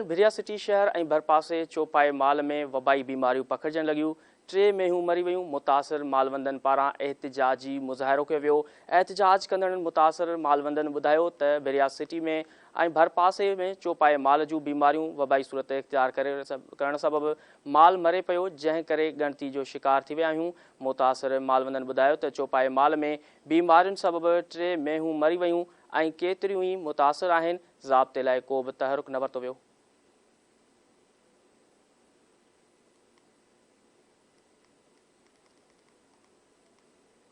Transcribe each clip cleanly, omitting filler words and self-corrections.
ڀريا city شهر ۽ ڀرپاسي چوپائي مال ۾ وبائي بيماريون پکڙجڻ لڳيون، ٽي مينهون مري ويون، متاثر مالوندن پاران احتجاجي مظاهرو ڪيو ويو، احتجاج ڪندڙن متاثر مالوندن ٻڌايو ته ڀريا سٽي ۾ ۽ ڀرپاسي ۾ چوپائي مال جون بيماريون وبائي صورت اختيار ڪرڻ سبب مال مري پيو، جنهن ڪري ڳڻتي جو شڪار ٿي ويا آهيون، متاثر مالوندن ٻڌايو ته چوپائي مال ۾ بيمارين سبب ٽي مينهون مري ويون ۽ ڪيتريون ئي متاثر آهن، ضابطي لاء ڪو به تحرڪ نه ورتو ويو.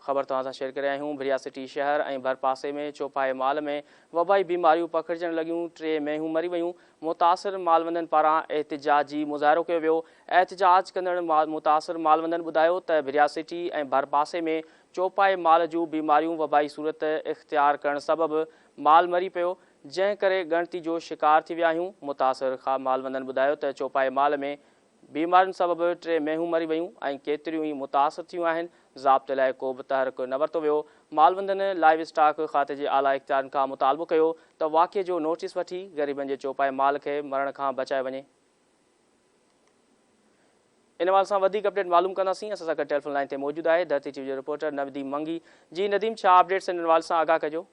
خبر توهان سان شيئر ڪري آهيون ڀريا سٽي شهر ۽ ڀرپاسي ۾ چوپائي مال ۾ وبائي بيماريون پکڙجڻ لڳيون، ٽي مينهون مري ويون، متاثر مالوندن پاران احتجاجي مظاهرو ڪيو ويو، احتجاج ڪندڙ متاثر مالوندن ٻڌايو ته ڀريا سٽي ۽ ڀرپاسي ۾ چوپائي مال جون بيماريون وبائي صورت اختيار ڪرڻ سبب مال مري پيو، جنهن ڪري ڳڻتي جو شڪار ٿي ويا آهيون، متاثر مالوندن ٻڌايو ته چوپائي مال ۾ بيمارين سبب ٽي مينهون مري ويون ۽ ڪيتريون ئي متاثر ٿيون آهن، ضابطي لاء ڪو به تحرڪ نه ورتو ويو، مالوندن لائيو اسٽاڪ کاتي جي اعليٰ اختيارين کان مطالبو ڪيو ته واقعي جو نوٽيس وٺي غريبن جي چوپائي مال کي مرڻ کان بچايو وڃي. ان حوالي سان وڌيڪ اپڊيٽ معلوم ڪنداسين اسان سان گڏ ٽيليفون لائين تي موجود آهي ڌرتي ٽي وي جو رپورٽر نديم منگي جي نديم ڇا اپڊيٽس ان حوالي سان آگاهه ڪجو.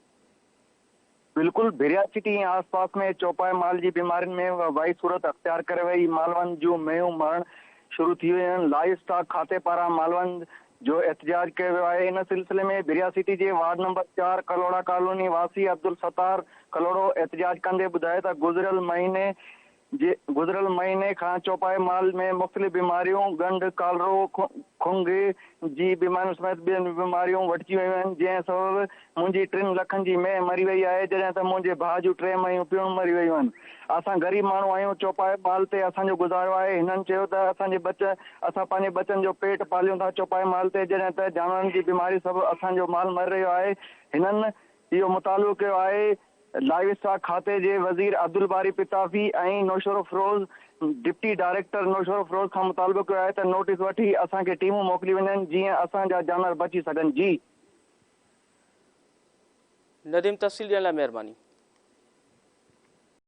بلڪل ڀريا سٽي ۽ آس پاس ۾ چوپائي مال جي بيمارين ۾ وبائي صورت اختيار ڪري وئي، مالوند جون مينهون مرڻ شروع ٿي ويون آهن، لائيو اسٽاڪ کاتي پاران مالوند جو احتجاج ڪيو ويو آهي، ان سلسلي ۾ ڀريا سٽي جي وارڊ نمبر چار ڪلهوڙا ڪالوني واسي عبدالستار ڪلهوڙو احتجاج ڪندي ٻڌايو ته گذريل مهيني جي گذريل مهيني کان چوپائي مال ۾ مختلف بيماريون ڳنڍ، ڪالرو، کنگهه جي بيمارين سميت ٻين بيماريون وٺجي ويون آهن، جنهن سبب منهنجي ٽن لکن جي مينهن مري وئي آهي، جڏهن ته منهنجي ڀاء جون ٽي مينهون پڻ مري ويون آهن. اسان غريب ماڻهو آهيون، چوپائي مال تي اسان جو گذارو آهي، هنن چيو ته اسان جي ٻچ اسان پنهنجي ٻچن جو پيٽ پاليون ٿا چوپائي مال تي، جڏهن ته جانورن جي بيماري سبب اسان جو مال مري رهيو آهي، هنن اهو مطالبو ڪيو آهي لائيو اسٽاڪ کاتي جي وزير عبدالباري پتافي ۽ نوشهروفيروز ڊپٽي ڊائريڪٽر نوشهروفيروز کان مطالبو ڪيو آهي ته نوٽيس وٺي اسان کي ٽيمون موڪلي وڃن جيئن اسان جا جانور بچي سگهن جي. نديم تفصيل ڏيڻ لاء مهرباني.